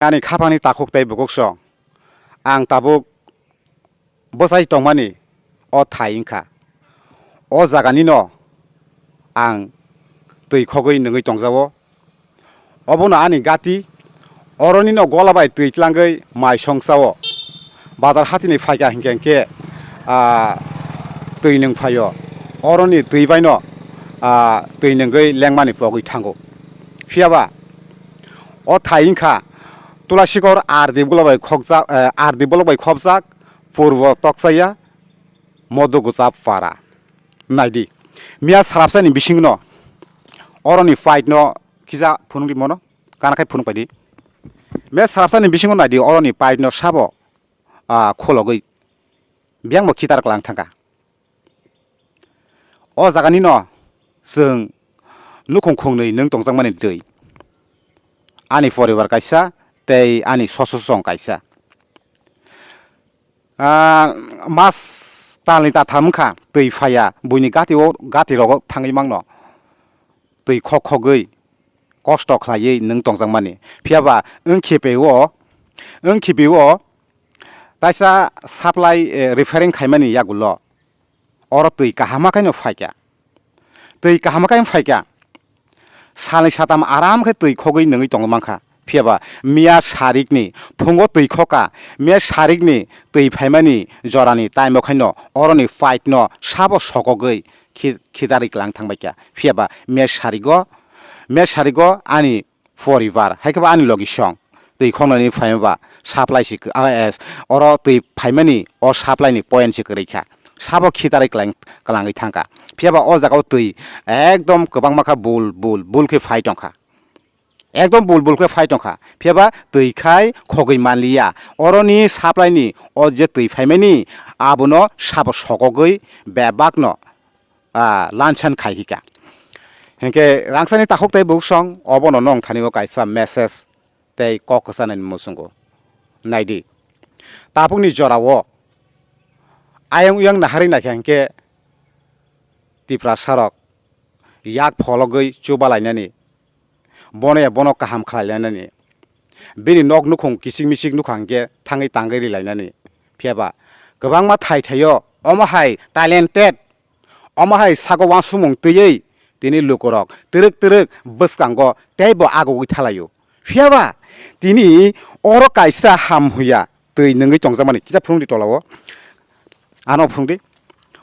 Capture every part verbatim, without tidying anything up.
Ani khapangni takhuk tei bukuksong ang tabuk bwsai tongmani o thai wngkha. O jaganino ang twi khogwi nungwi tongjago. Obono ani gati, oronino gola bai twi tlangwi mai song chao. Bazar hatini phaikha hinkhe hinkhe, ah, twi nung phaio. Oroni twi baino, ah, twi nungwi lengmani pogwi thango. Phiyaba o thai wngkha Tulasikor R D block bai khokjak, eh, R D block bai khopjak Purbo Tokchaya Modugucha para. Naidi, miya salabsani bisingno oroni pipe no kisa phunukdi mono, kana khai phunuk paidi. Miya salabsani bisingo naidi, oroni pipe no sabo, ah, khologwi biyangbo khitar klang thangkha. O jaganino chwng nukhung khungnwi nwng tongjakmani twi. Ani poribar kaisa tei ani sososong kaisa. Ah, mas talni tatham wngkha twi phaiya, buini gati o, gati rogo thangwi mangno. Twi khok khogwi kosto khlaiwi nwng tongjakmani. Phiyaba wngkhe peo, wngkhe peo taisa supply, eh, repairing khaimani yagulo oro twi kaham khaino phaikha. Twi kaham khaino phaikha. Salni satam aram khe twi khogwi nwngwi tongwi mankha. Phiyaba miya sarikni phungo twi khokha, miya sarikni twi phaimani jorani time o khaino oroni pipe no sabo sokogwi khi-, khitarwi klang thangbaikha. Phiyaba miya sarigo, miya sarigo ani poribar, hai khe bo ani logi song. Twi khoknani phaima ba supply se, ah, yes, oro twi phaimani o supply ni point se kwrwi kha. Sabo khitarwi klang-, klangwi thangkha. Phiyaba o jaga o twi ekdom kwbangma kha bul, bul, bul khe phai tongkha. Ekdom bul, bul khe phai tongkha. Phiyaba twi khai khogwi manliya. Oroni supply ni o je twi phaimani abono sabo sokogwi bebakno ah, lansan khai hika. Hinkhe rangsani takhuk tei buksong obono nong thani o kaisa message tei kok kwchanani muchungo. Naidi. Tabukni jorao ayang uyang naharwi naikha hinkhe Tiprasarok yak phologwi chuba lainani, bono ya bono kaham khlai lainani, bini nok nukhung kichik michik nukha hinkhe thangwi tangwi ri lainani. Phiyaba kwbangma thai thaio omo hai talented, omo hai sago uansukmung twiwi tini lukurok twrwk twrwk bwskango teibo agugwi thalaio. Phiyaba tini oro kaisa ham huya twi nwngwi tongjakmani, kisa phunukdi tolao. Ano phunukdi.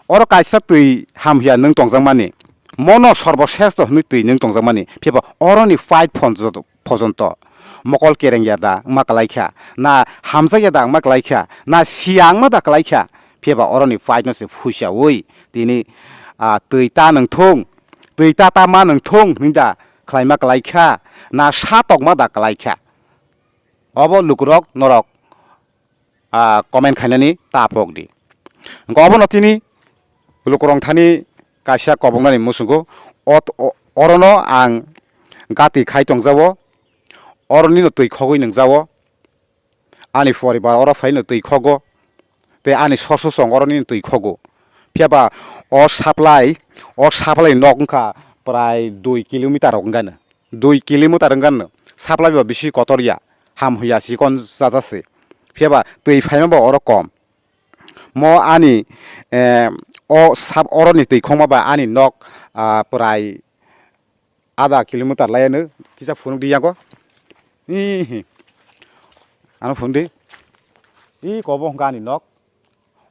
Oro kaisa twi ham huya nwng tongjakmani. Mono sorboshesto hwnwi twi nwng tongjakmani. Phiyaba oroni pipe phonjoto phojonto mokol kereng ya da wngma kwlai kha, na hamjak ya da wngma kwlai kha, na siya wngma da kwlai kha, phiyaba oroni pipe no se phuisaui tini, ah, twi ta nung thung, twi ta ta ma nung thung hwnwi da khlaima kwlai kha, na sa tokma da kwlai kha. Obo lukurok norok ah, comment khainani ta pok di. Hwnkhe obono tini lukurok thani kaisa koboknani muchungo, ot-, o-, orono ang gati khai tongjago, oronino twi khogwi nungjago, ani poribar oro phaino twi khogo, tei ani sososong oronino twi khogo. Phiyaba o supply, o supply nok wngkha prai dui kilometer rok wngkha no. Dui kilometer wngkha no, supply ba bisi kotor ya, ham huya chikon chacha se. Phiyaba twi phaima ba oro kom. Mo ani, eh, o sab-, oroni twi khongma ba ani nok, ah, prai ada kilometer lai ano kisa phunuk di yango. Hihi. Ano phunuk di. I kobo hwnkha ani nok.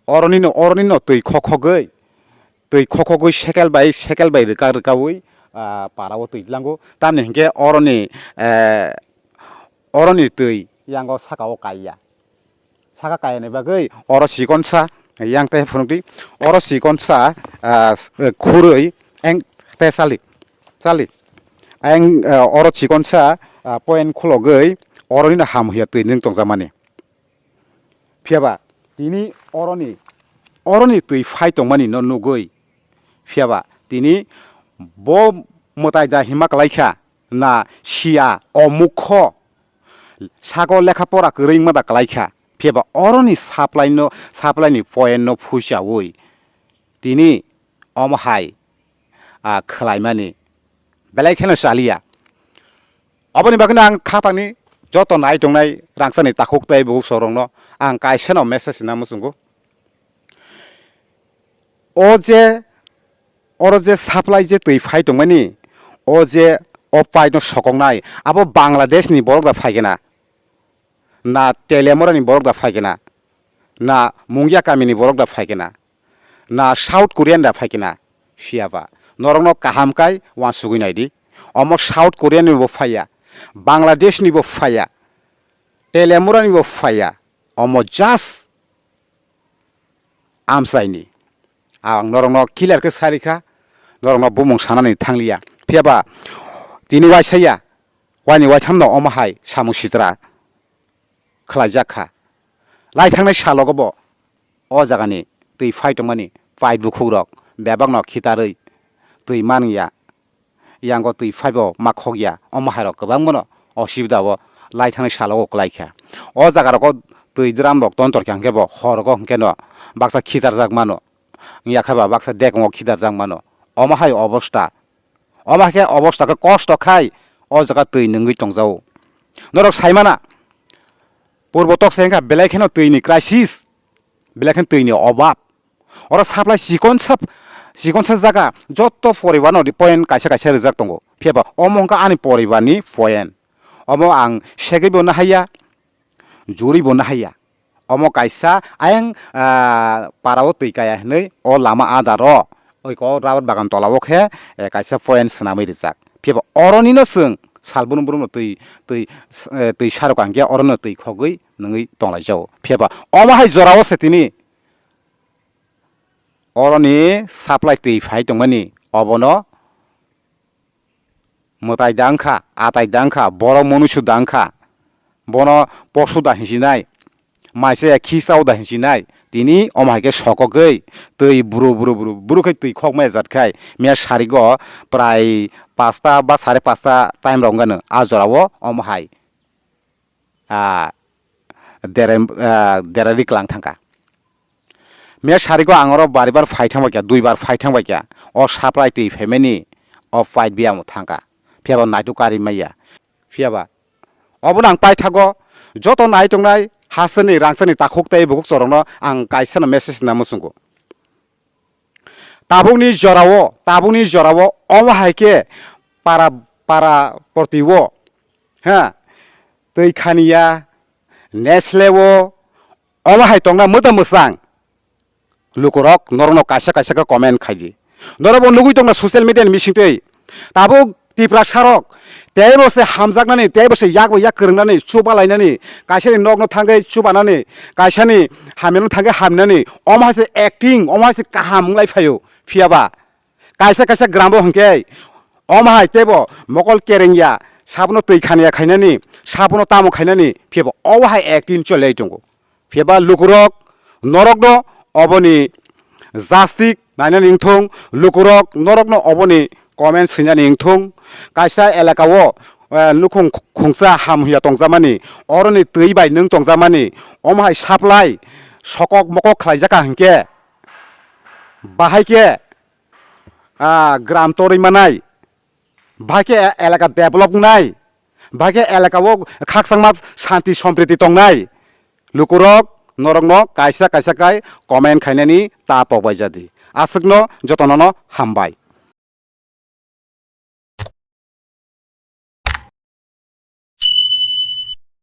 Oronino, oronino twi khokhogwi, twi khokhogwi sekel bai, sekel bai rwka rwkaui, ah, parao twi tlango. Tamni hinkhe oroni, eh, oroni twi yango sakao kaiya. Saka kaiyani bagwi oro chikonsa, yang tei phunukdi, oro chikonsa, ah, khurwi eng tei chali, chali. Eng, ah, oro chikonsa, ah, point khulogwi oronino ham huya twi nwng tongjakmani. Phiyaba tini oroni, oroni twi phai tongmani no nugwi, phiyaba tini bo mwtai da hima kwlai kha, na siya o mukho sago lekha pora kwrwi wngma da kwlai kha, phiyaba oroni supply no, supply ni point no phuichaui tini omo hai, ah, khwlaimani belai kheno chaliya. Aboni bagwino ang khapangni Joto nai tongnai rangchakni takhuk tei bukhuk sorokno ang kaisano message rwna muchungo. O je, oro je supply je twi phai tongmani, o je o pipe no sokoknai, abo Bangladesh ni borok da phai kena, na Telemura ni borok da phai kena, na Mungia kami ni borok da phai kena, na South Korean da phai kena, phiya ba norokno kaham kai uansugwi nai di. Omo South Korean ni bo phaiya, Bangladesh ni bo phaiya, Telemura ni bo phaiya, omo just amchaini. Ang norokno clear khe sa rikha, norokno bumung sanani thangliya. Phiya ba tini waisaya, waini waithamno omo hai samung sitra khlaijak kha. Lai thangnai salogo bo o jagani twi phai tongmani pipe bukhukrok bebakno khitarwi twi manliya. Yango twi phaibo ma khokya, omo hairok kwbangmano osubida o lai thangni salogo kwlai kha. O jaga rogo twi drum rok ton torkha hwnkhe bo horogo hwnkhe no baksa khitarjak mano, wngya khe ba baksa dekongo khitarjak mano. Omo hai obosta, omo hai khe obosta khe kosto khai o jaga twi nwngwi tongjago. Norok saimana purbo toksa wngkha belai kheno twi ni crisis, belai kheno twi ni obab. Oro supply chikonsa, chikonsa jaga joto poribar no point kaisa kaisa rijak tongo. Phiya ba omo wngkha ani poribar ni point. Omo ang segwi bo nahaiya, juri bo nahaiya. Omo kaisa ayang, ah, para o twi kaya hinwi o lama adar o, oi ko rubber bagan tola o khe, eh, kaisa point swnamwi rijak. Phiya ba oro nino chwng sal brum brum no twi, twi, eh, twi sarok ang khe oro no twi khogwi nwngwi tonglaijao. Phiya ba omo hai jora o se tini oroni supply twi phai tongmani, obono mwtai da wngkha, atai da wngkha, borok munuisu da wngkha, bono posu da hinsinai, maisa ya khi chao da hinsinai, tini omo hai khe sokogwi twi bru bru bru bru khe twi khokma ya jat khai miya sarigo prai pasta ba sare pasta time rok wngkha no a jora o omo hai. Ah, dere, ah, dere riklang thangkha. Me sarigo ang oro baribar phai thangbai kha, duibar phai thangbai kha. O supply twi phaimani o pipe biyamo thangkha. Phiya ba naituk kari maya. Phiya ba obono ang paithago joto nai tongnai hasteni rangchakni takhuk tei bukhuk chorokno ang kaisano message na muchungo. Tabukni jorao, tabukni jorao omo hai khe para, para porti o, ha, twi khaniya, Nestle o, omo hai tongna mwta mwsang. Lukurok norokno kaisa kaisa khe comment khai di. Norokbo nugwi tongna social media ni bisingtwi. Tabuk Tiprasa rok teibo se hamjaknani, teibo se yak bai yak kwrwngnani, chuba lainani, kaisani nokno thangwi chubanani, kaisani hamyano thangwi hamnani, omo hai se acting, omo hai se kaham wnglai phaio. Phiya ba kaisa kaisa gram bo hwnkhe omo hai teibo mokol kerengya, sabono twi khaniya khainani, sabono tamo khainani, phiya ba omo hai acting cholai tongo. Phiya ba lukurok norokno oboni jastik nainani wngthung, lukurok norokno oboni comment swinani wngthung. Kaisa elaka o, eh, nukhung khungsa ham huya tongjakmani, oroni twi bai nwng tongjakmani, omo hai supply sokok mokok khlaijak kha hinkhe, bahai khe, ah, gram torwi manai, bahai khe elaka develop wngnai, bahai khe elaka o khakchangma shanti sompriti tongnai. Lukurok norokno kaisa kaisa kai comment khainani ta pokbai jadi. Aswkno jotonono hambai.